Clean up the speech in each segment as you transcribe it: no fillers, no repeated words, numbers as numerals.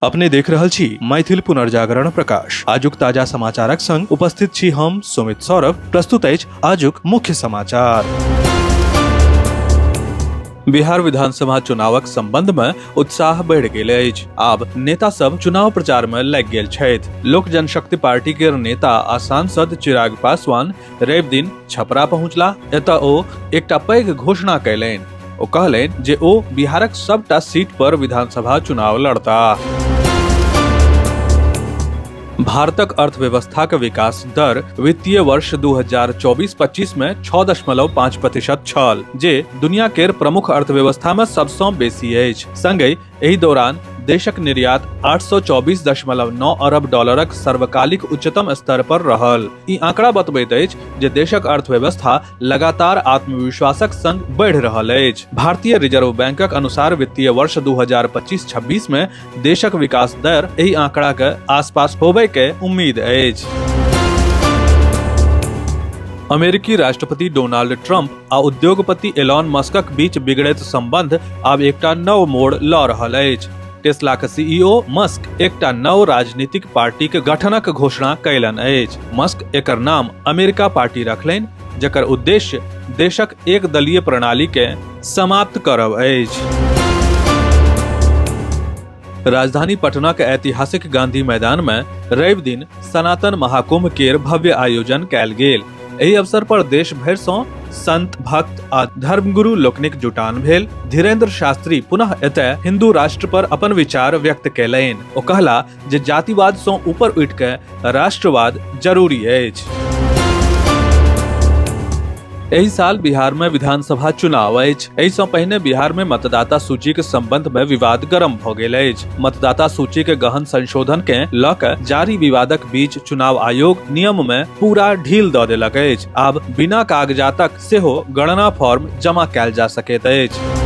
अपने देख रहल छी मैथिल पुनर्जागरण प्रकाश। आजुक ताजा समाचारक संग उपस्थित छी हम सुमित सौरभ। प्रस्तुत अछि आजुक मुख्य समाचार। बिहार विधानसभा चुनावक संबंध में उत्साह बढ़ि गेल अछि। आब नेता सब चुनाव प्रचार में लागि गेल छथि। लोक जनशक्ति पार्टी के नेता आ सांसद चिराग पासवान रवि दिन छपरा पहुंचला। एतय ओ एकटा पैघ घोषणा कयलनि। ओ कहलनि जे ओ बिहारक सबटा सीट पर विधानसभा चुनाव लड़ताह। भारतक अर्थव्यवस्थाक विकास दर वित्तीय वर्ष 2024-25 में 6.5% छल, जे दुनिया केर प्रमुख अर्थव्यवस्था में सबसँ बेसी अछि। संगहि एहि दौरान देशक निर्यात 824.9 अरब डॉलरक सर्वकालिक उच्चतम स्तर पर रहल। ई आंकड़ा बतबैत अछि जे देशक अर्थव्यवस्था लगातार आत्मविश्वासक संग बढ़ि रहल अछि। भारतीय रिजर्व बैंकक अनुसार वित्तीय वर्ष 2025-26 में देशक विकास दर एहि आंकड़ा के आसपास होबय के उम्मीद अछि। अमेरिकी राष्ट्रपति डोनाल्ड ट्रंप आ उद्योगपति एलॉन मस्कक बीच बिगड़ैत संबंध आब एकटा नव मोड़ लऽ रहल अछि। टेस्लाक सीईओ मस्क एकटा नव राजनीतिक पार्टीक गठनक घोषणा कयलनि अछि। मस्क एकर नाम अमेरिका पार्टी रखलनि, जकर उद्देश्य देशक एकदलीय प्रणाली के समाप्त करब अछि। राजधानी पटना के ऐतिहासिक गांधी मैदान में रवि दिन सनातन महाकुंभ केर भव्य आयोजन कयल गेल। एहि अवसर पर देश भरि सँ संत, भक्त आ धर्मगुरु लोकनिक जुटान भेल। धीरेन्द्र शास्त्री पुनः एतय हिंदू राष्ट्र पर अपन विचार व्यक्त कयलनि। ओ कहला जे जातिवाद सँ ऊपर उठि के राष्ट्रवाद जरूरी अछि। एहि साल बिहार में विधानसभा चुनाव अछि। एहि सँ पहिने बिहार में मतदाता सूची के संबंध में विवाद गरम भ गेल अछि। मतदाता सूची के गहन संशोधन के ल क जारी विवादक बीच चुनाव आयोग नियम में पूरा ढील द देलक अछि। आब बिना कागजातक सेहो गणना फॉर्म जमा कयल जा सकैत अछि।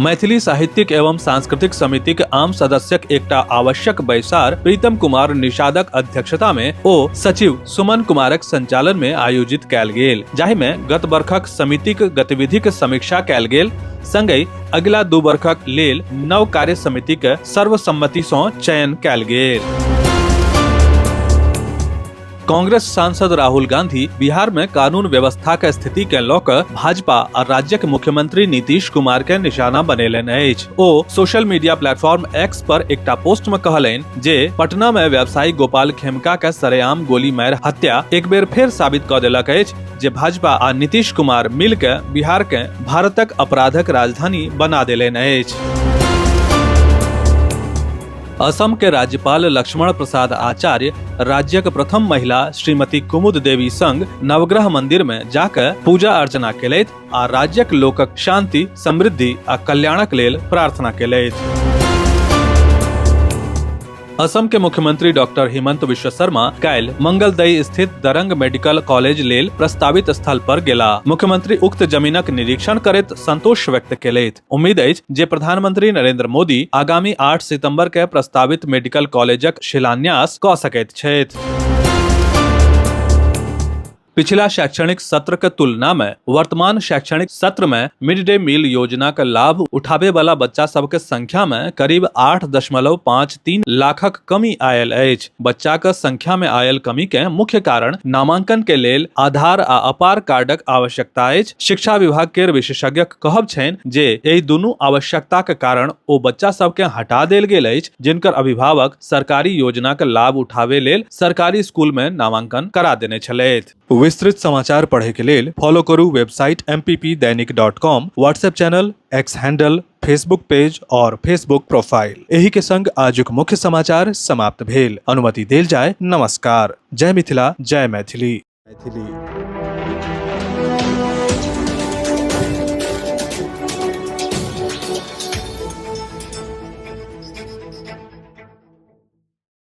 मैथिली साहित्यिक एवं सांस्कृतिक समितिक आम सदस्यक एकटा आवश्यक बैसार प्रीतम कुमार निषादक अध्यक्षता में ओ सचिव सुमन कुमारक संचालन में आयोजित कयल गेल, जाहि में गत बरखक समितिक गतिविधिक समीक्षा कयल गेल। संगहि अगिला 2 बरखक लेल नव कार्य समिति के सर्वसम्मति सँ चयन कयल गेल। कांग्रेस सांसद राहुल गांधी बिहार में कानून व्यवस्था के स्थिति के लऽ कऽ भाजपा आ राज्यक मुख्यमंत्री नीतीश कुमार के निशाना बनेलनि अछि। ओ सोशल मीडिया प्लेटफॉर्म एक्स पर एकटा पोस्ट में कहलनि जे पटना में व्यवसायी गोपाल खेमका के सरेआम गोली मारि हत्या एक बेर फेर साबित कऽ देलक अछि जे भाजपा आ नीतीश कुमार मिल के बिहार के भारतक अपराधक राजधानी बना देलनि अछि। असम के राज्यपाल लक्ष्मण प्रसाद आचार्य राज्यक प्रथम महिला श्रीमती कुमुद देवी संग नवग्रह मंदिर में जाकर पूजा अर्चना केलथि आ राज्यक लोकक शांति, समृद्धि आ कल्याणक लेल प्रार्थना केलथि। असम के मुख्यमंत्री डॉक्टर हिमंत विश्व शर्मा काल्हि मंगलदई स्थित दरंग मेडिकल कॉलेज लेल प्रस्तावित स्थल पर गेला। मुख्यमंत्री उक्त जमीनक निरीक्षण करैत संतोष व्यक्त केलथि। उम्मीद अछि जे प्रधानमंत्री नरेंद्र मोदी आगामी 8 सितंबर के प्रस्तावित मेडिकल कॉलेजक शिलान्यास कऽ सकैत छथि। पिछला शैक्षणिक सत्र के तुलना में वर्तमान शैक्षणिक सत्र में मिड डे मील योजना के लाभ उठाबे वाला बच्चा सबके संख्या में करीब 8.53 लाखक कमी आयल अछि। बच्चा के संख्या में आयल कमी के मुख्य कारण नामांकन के लेल आधार आ अपार कार्डक आवश्यकता अछि। शिक्षा विभाग के विशेषज्ञक कहब छनि जे एहि दुनू आवश्यकता के कारण ओ बच्चा सबके हटा देल गेल अछि जिनकर अभिभावक सरकारी योजना के लाभ उठावे लेल सरकारी स्कूल में नामांकन करा देने छलथि। विस्तृत समाचार पढ़े के लेल फॉलो करू website mppdainik.com, WhatsApp channel, X handle, Facebook page और फेसबुक प्रोफाइल। एही के संग आजुक मुख्य समाचार समाप्त भेल। अनुमति देल जाय। नमस्कार। जय मिथिला, जय मैथिली। मैथिली।